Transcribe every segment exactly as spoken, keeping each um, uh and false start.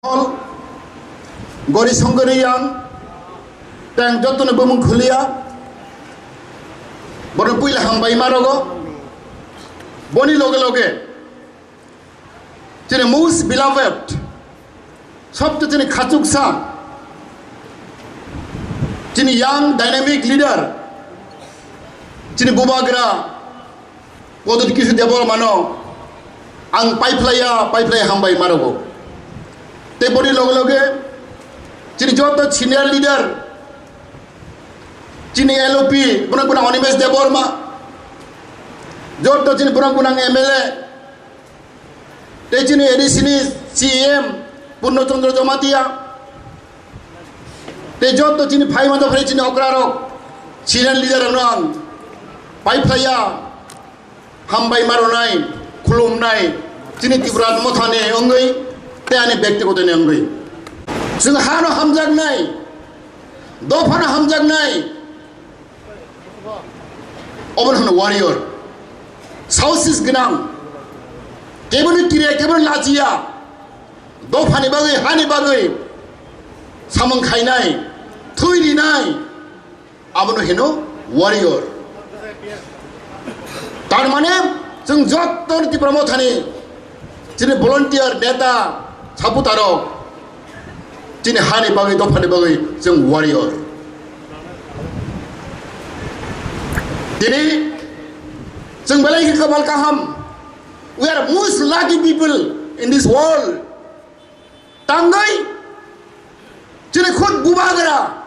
Hol, Gori Songkori yang, tang jotono bumung khuliya, borok puila hambai marogo, boni loge loge, chini most beloved, sobto chini khachuksa, chini young dynamic leader, chini bubagra, Kodot kisu Debbarmano ang paiphlaiya, paiphlaiya hambai marogo. Tei boni loge loge chini joto senior leader, chini L O P, borok guna Animesh Debbarma, joto chini borok guna M L A, tei chini A D C ni C E M Purno Chandra Jamatia, tei joto chini phaima dophani chini okrarok, senior leader rokno ang paiphlaiya, hambai maronai, khulumnai, chini Tipra Mothani wngwi, tei ani bektigotoni wngwi. Chwng hano hamjaknai, dophano hamjaknai, obono hwno warrior, sausis gwnang, keboni kire, keboni lachiya, dophani bagwi, hani bagwi samung khainai, thwi rinai, abono hino warrior. Tar mane, chwng joto Tipra Mothani, chini volunteer, neta, saputarok, chini hani bagwi, dophani bagwi chwng warrior. Tini chwng belai khe kabal kaham. We are most lucky people in this world. Tangwi chini khud bubagra,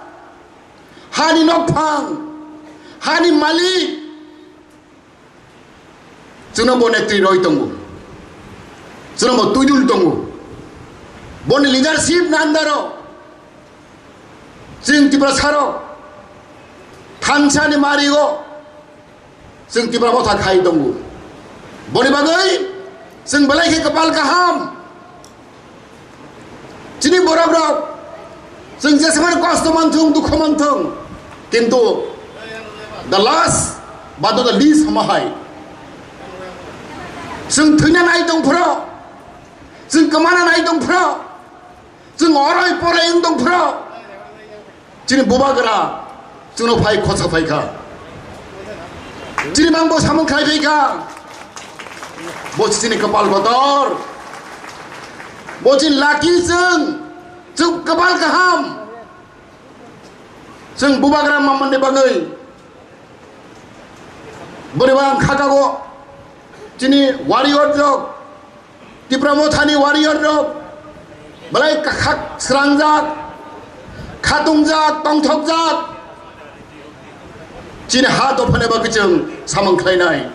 hani nokphang, hani malik, chwngno bo netri roi tongo, chwngno bo tuidul tongo, boni leadership ni under o chwng Tiprasarok thansa ni mari o chwng Tipra Motha khai tongo. Boni bagwi chwng belai khe kapal kaham. Chini borok rok, chwng jesemani kosto manthung, dukho manthung, kintu the last but not the least hama hai, chwng thwina nai tong phro, chwng kwmana nai tong phro, chwng oroi poroi wng tong phro, chini bubagra chwngno phai khotsa phai kha. Chini bangbo samung khlai phai kha. Bo chini kapal kotor. Bo chini lucky chwng. Chwng kapal kaham. Chwng bubagra mamani bagwi. Bwrwi bang khakago. Chini warrior rok. Tipra Mothani warrior rok belai khak srangjak, khatungjak, tongthokjak. Chini ha dophani bagwi chwng samung khlainai.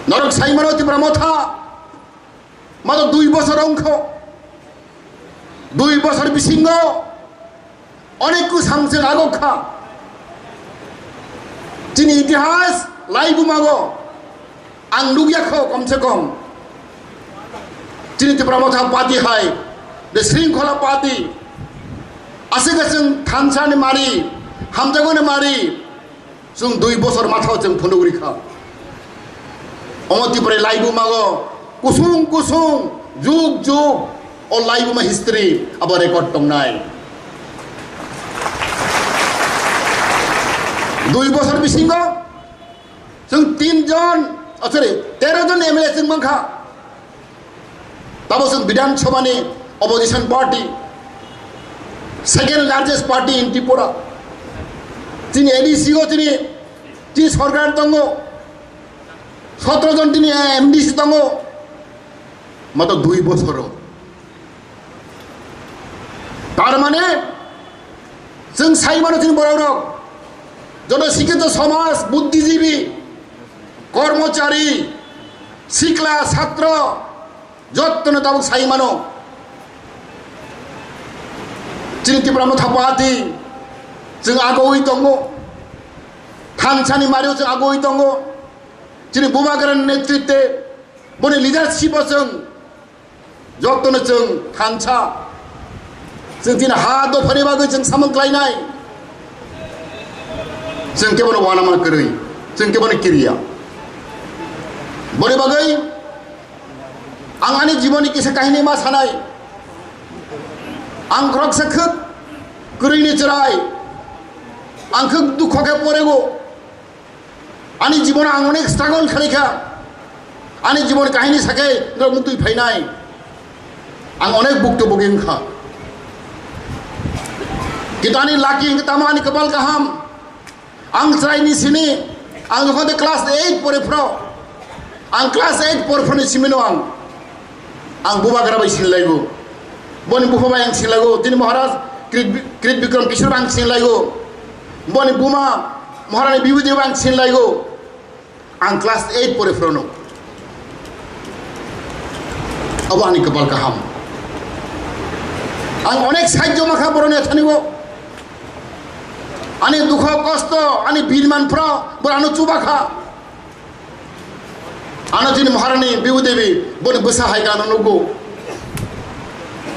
Norok sai mano Tipra Motha, mato dui bosor wngkho. Dui bosor bisingo onek kwsang chwng agok kha. Chini itihas laibumago ang nukya kho, kom se kom. Chini Tipra Motha party hai, the Shringkhola party, aswk aswk thansa ni mari, hamjago ni mari, Chwng dui bosor mathao chwng phunugri kha. Omo Tipra laibumago kusung kusung, jug jug, o laibuma history abo record tongnai. Dui bosor bisingo chwng tin jon, oh, sorry, tero jon M L A chwng mankha. Tabo chwng Bidhan Sabha ni opposition party, second largest party in Tripura. Chini A D C o chini, chini sorkar tongo, sotro jon chini M D C tongo, mato dui bosoro. Tar mane, chwng sai mano chini borok rok, joto sikito somaj, buddhijibi, kormochari, sikla, satro, Jottono tabuk sai mano. Chini Tipra Motha Party chwng agoi tongo. Thansani mario chwng agoi tongo. Chini Bubagrani netritwe, boni leadership o chwng jottono chwng thansa. Chwng chini ha dophani bagwi chwng samung khlainai. Chwng kebono uanama kwrwi, chwng kebono kiriya. Boni bagwi ang ani jiboni kisa kahini ma sanai. Ang khoroksa khwk kwrwini chwrai, ang khwk dukho khe porego. Ani jibon ang onek struggle khlaikha. Ani jibon kahini sakhe norok muktwi phainai. Ang onek bukto bugi wngkha. Kintu ani lucky hwnkhe tamo ani kwpal kaham. Ang chwraini sini, ang jokhon de class eight pore phro, ang class eight pore phro ni simino ang, ang bubagra bai sinlaigo, boni bupha bai ang sinlaigo, tini Maharaj Krit, Krit Bikram Kishore bai ang sinlaigo, boni buma Maharani Bibhuti bai ang sinlaigo, ang class eight pore phrono. Abo ani kwpal kaham. Ang onek sahajyo mankha boroni athanibo. Ani dukho kosto, ani birman phro, bor ano chubakha. Ano chini Maharani Bihu Devi, boni bwsa hai khe ano nugo.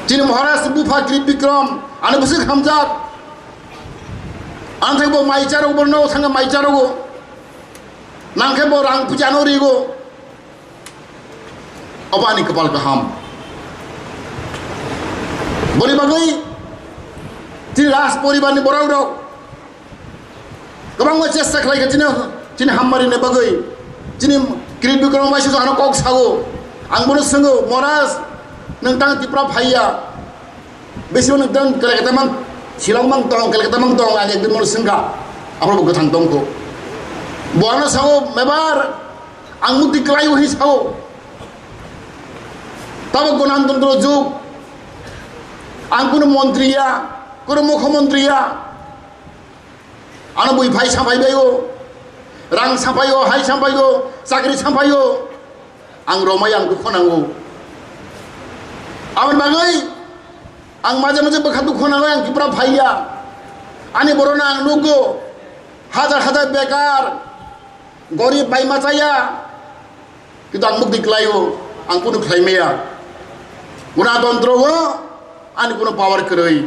Chini Maharaj bupha Krit Bikram, ano bwswk hamjak. Ano thai bo mai charogo, borno thangkhe mai charogo. Nangkhe bo rang puja no rigo. Obo ani kwpal kaham. Boni bagwi chini Raj poribarni borok rok kwbangma chesta khlaikha chini, chini hammarini bagwi. Chini Krit Bikram bai sujak ano kok sao. Ang bono swngo, "Maharaj, nwng tang Tripura phaiya?" Bisi nwng tang Kolkata mang, Shillong mang tong, Kolkata mang tong, ang ekdin bono swngkha. Aphuru bo kwthang tongkho. Bo ano sao, "Mebar, ang mukti kwlai," hwnwi sao. Tabo Ganatantro jug. Ang kunu montri ya, kunu mukhyamantri ya. Ano bui phai samphaibaigo, rang samphaio, hai samphaio, chakri samphaio. Ang romai ang dukho nango. Aboni bagwi ang maje maje bwkha dukho nango, ang Tripura phaiya. Ani borokno ang nugo, hajar hajar bekar, gorib bai machaya. Kintu ang mukti kwlaio, ang kunu khlai maya. Ganatantro o ani kunu power kwrwi.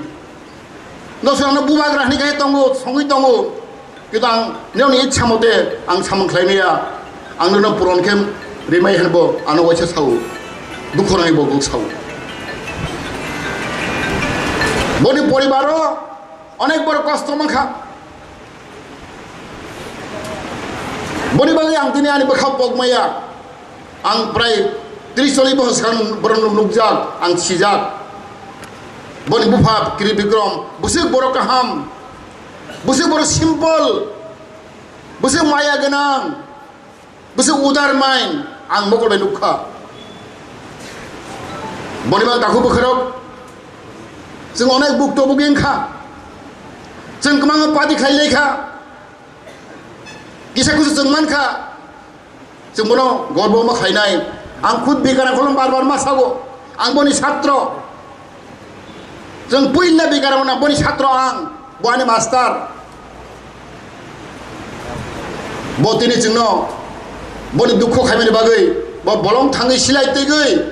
Nosong ano bubagra hwnwi khai tongo, songwi tongo. Kintu ang nini ichha mote ang samung khlai maya. Ang nono puron khe rimai hwnbo ano waisa sao. Dukho nangwi bo kok sao. Boni poribaro onek boro kosto mankha. Boni bagwi ang tini ani bwkha pokmaya. Ang prai tris chollish bochor swkang borokno nukjak, ang sijak. Boni bupha Krit Bikram, bwswk borok kaham, bwswk borok simple, bwswk maya gwnang, bwswk udar mind, ang mokol bai nukha. Boni bagwi takhuk bwkharok, chwng onek bukto bugi wngkha, chwng kwbangma party khlai laikha. Kisa kusu chwng mankha, chwng bono gorbo ma khlainai. Ang khud Bikram kolom bar bar ma sago, ang boni satro. Chwng puila Bikram na boni satro ang, bo ani master. Bo tini chwngno boni dukho khaimani bagwi, bo bolong thangwi silai twigwi,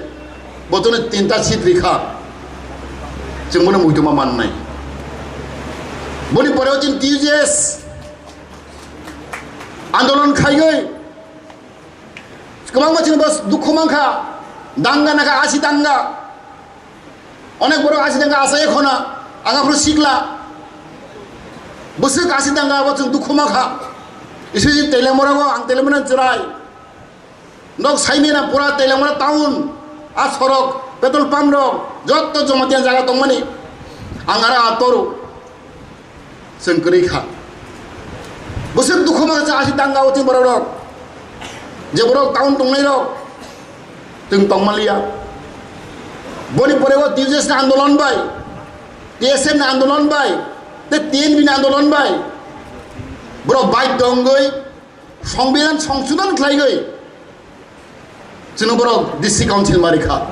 bo tini tinta seat rikha. Chwng bono muituma mannai. Boni pore o chini T U J S andolon khaiwi kwbangma chini bo dukhu mankha, danga naka asi danga, onek borok asi danga asai khona, ang aphuru sikla, bwswk asi danga bo chwng dukhu mankha, especially Teliamura o ang Teliamura chwrai. Nok saimena pura Teliamura town, a sorok, petrol pump rok, jotto Jamatia jaga tongmani, ang aro a toru, chwng kwrwi kha. Bwswk dukhu ma kha asi danga o tini borok rok, je borok town tongnai rok, chwng tongmaliya. Boni pore o T U J S ni andolon bai, T S F ni andolon bai, tei T N V ni andolon bai, borok bai tongwi, Songbidan songsodon khlaigwi chwngno borok D C Council ma rikha.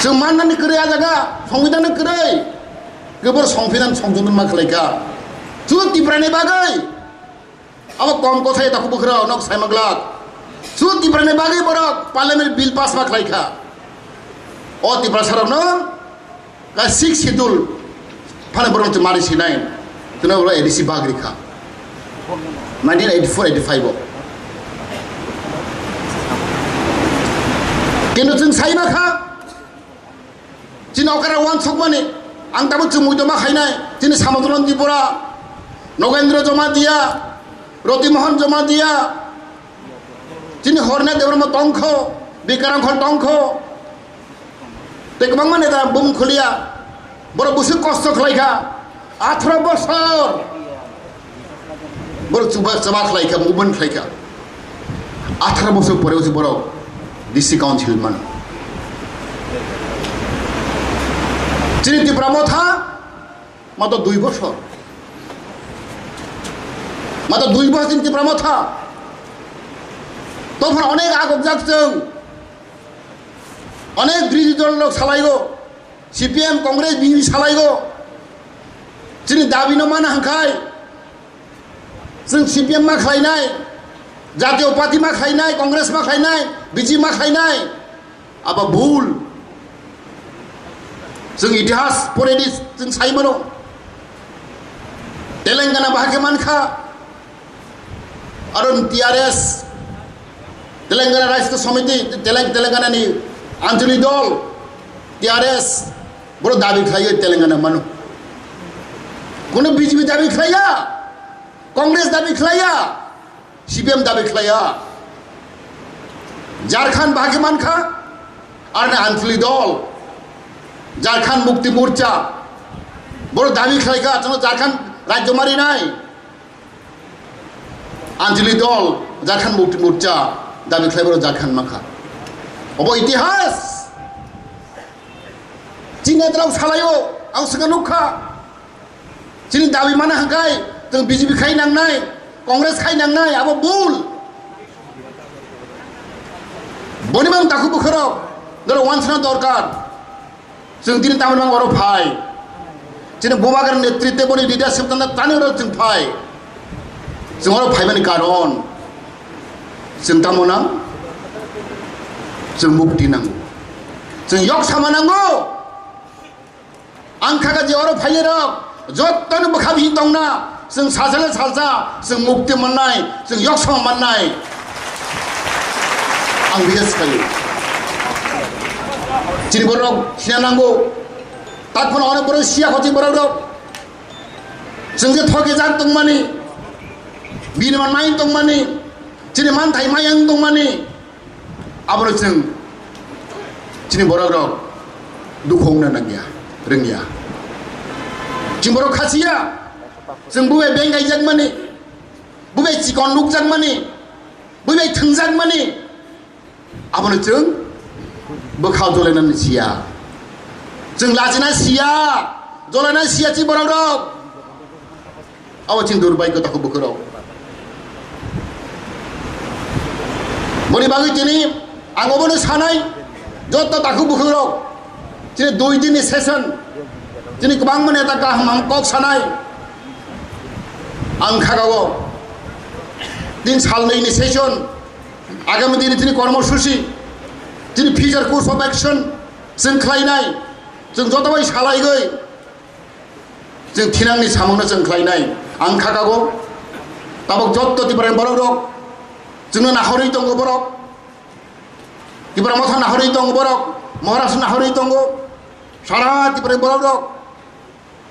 Chwng mannani kwrwi a jaga, Songbidan ni kwrwi. Khe borok Songbidan songsodon ma khlaikha. Chwng Tiprani bagwi abo kom kothai takhuk bwkhwrao nok saima glak. Chwng Tiprani bagwi borok Parliament bill pass ma khlaikha. O Tiprasarokno Ka sixth schedule phano borok mari sinai. Tino borok A D C bagri kha. Nineteen eighty-four eighty-five o. Kintu chwng sai ma kha, chini okra uansukmani, ang tabuk chumui tongma khainai, chini Samodron Tripura, Nogendra Jamatia, Roti Mohan Jamatia, chini Horne Debbarma tongkho, Bikaram Khol tongkho, tei kwbangma neta bum khuliya, borok bwswk kosto khlai kha, atharo bosor. Borok chuba, chuba khlai kha, movement khlai kha. Atharo bosor pore usi borok D C council mano. Chini Tipra Motha, mato dui bosor. Mato dui bosor chini Tipra Motha. Tophano onek agok jak chwng. Onek birodhi dol rok salaigo. C P M, Congress, B J P salaigo. Chini dabi no mana hangkhai. Chwng C P M ma khlainai, Jatiyo Party ma khlainai, Congress ma khlainai, B J P ma khlainai, abo bhul. Chwng itihas poredi chwng sai mano. Telangana bahai khe mankha, aro T R S, Telangana Rashtra Samiti, Telang-, Telangana ni Anjali Dol, T R S, boro dabi khlaiyo Telangana mano. Kono B J P dabi khlaiya, Congress dabi khlaiya, C P M dabi khlaiya. Jharkhand bahai khe mankha, arni Anjali Dol, Jharkhand Mukti Morcha, boro dabi khlaikha, chwngno Jharkhand rajyo marinai. Anjali Dol, Jharkhand Mukti Morcha, dabi khlai boro Jharkhand mankha. Obo itihas. Chini netarok salaio, ang swkang nukha. Chini dabi mana hangkai, chwng B J P khai nangnai, Congress khai nangnai, abo bul. Boni mang takhuk bwkhwrok, norok wansana dorkar. Chwng tini tamoni mang oro phai. Chini Bubagra netritwe boni leadership tangna tani oro chwng phai. Chwng oro phaimani karon, chwng tamo nang? Chwng mukti nango. Chwng yok sama nango. Ang khaga je oro phainairok jottoni bwkha bihik tongna, chwng salsa le salsa, chwng mukti mannai, chwng yoksong mannai. Ang bihis khaio. Chini borok sina nango. Tak phano onek borok siya kho chini borok rok. Chwng je thoke jak tongmani, bini man mai tongmani, chini manthai mai ang tongmani. Abono chwng chini borok rok dukhu wngna nangya, rwngya. Chini borok khasiya, chwng bubai beng kaijakmani, bubai chikon nukjakmani, bubai thwngjakmani, abono chwng bwkha jolainani siya. Chwng lachina siya, jolaina siya chini borok rok. Abo chini durbhagyo takhuk bwkhwrok. Boni bagwi tini ang obono sanai, joto takhuk bwkhwrok, chini dui dinni session, chini kwbangma neta kaham ham kok sanai. Ang khagao tin salnwini session, agami dini tini kormosuchi, tini future course of action chwng khlainai, chwng joto bai salaigwi. Chwng thinangni samungno chwng khlainai. Ang khakago, tabuk jotto Tiprani borok rok, chwngno nahorwi tongo borok. Tipra Motha nahorwi tongo borok, Maharashtra nahorwi tongo. Sara Tiprani borok rok,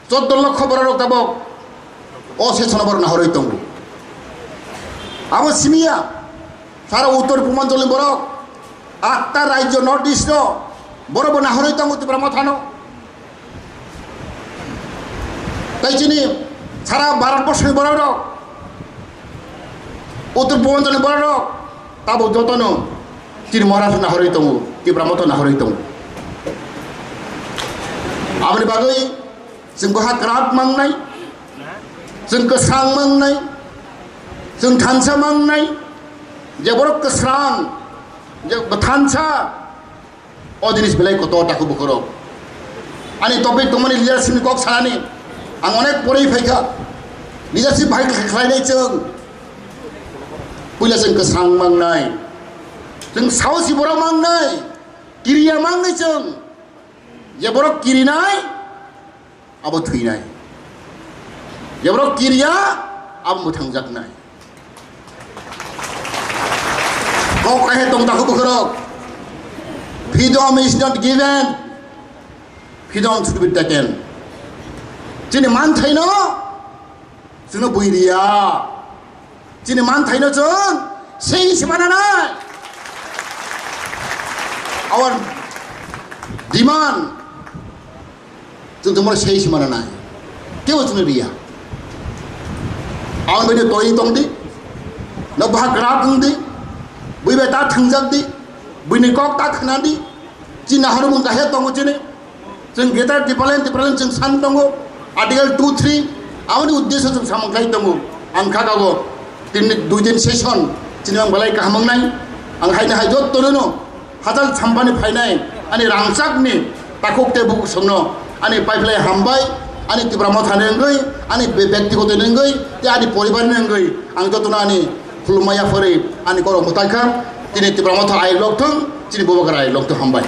choddo lokho borok rok tabuk o session borok nahorwi tongo. Abo simiya, sara Uttor Purbanchal ni borok, atta rajyo North East o borok bo nahorwi tongo Tipra Mothano. Tei chini sara Bharat borsoni borok rok, Uttor Purbanchal ni borok rok, tabuk jotono chini Maharashtra nahorwi tongo, Tipra Motha nahorwi tongo. Aboni bagwi chwng bwkha kwrak mangnai, chwng kwsang mangnai, chwng thansa mangnai, je borok kwsang, je thansa, o jinis belai kotor takhuk bwkhwrok. Ani topic tongmani leadership ni kok sanani, ang onek porwi phaikha, leadership bai khlainai chwng, puila chwng kwsang mangnai, chwng saosi borok mangnai, kiriya mangnai chwng, je borok kirinai, abo thwinai. Jeborok kiriya, abo mwthangjaknai. Kok kaiha tong takhuk bwkhwrok. Freedom is not given, freedom should be taken. Chini manthaino chwngno bui riya. Chini manthaino chwng sei se mana nai. Our demand chwng tongmani sei se mana nai. Kebo chwngno riya. Ang bini toi tong di. No bahag rak wng di. Bui bai ta thangjak di. Buini kok ta khna di. Chini harumung kahe tongo chini. Chwng Greater Tipraland, Tipraland chwng san tongo. Article two three, aboni uddesyo chwng samung khlai tongo. Ang kha kago, tini dui din session, chini ang belai kaham wngnai. Ang haino hai jottono no, hachal sampani phainai, ani rangchakni takhuk tei bukhuk songno, ani paiphlai hambai, ani Tipra Mothani wngwi, ani be-, bektigoto ni wngwi, tei ani poribarni wngwi, ang jottono ani khulumma yapharwi, ani korok mwtai kha, tini Tipra Motha ayuk lok thung, chini Bubagra ayuk lok thung, hambai.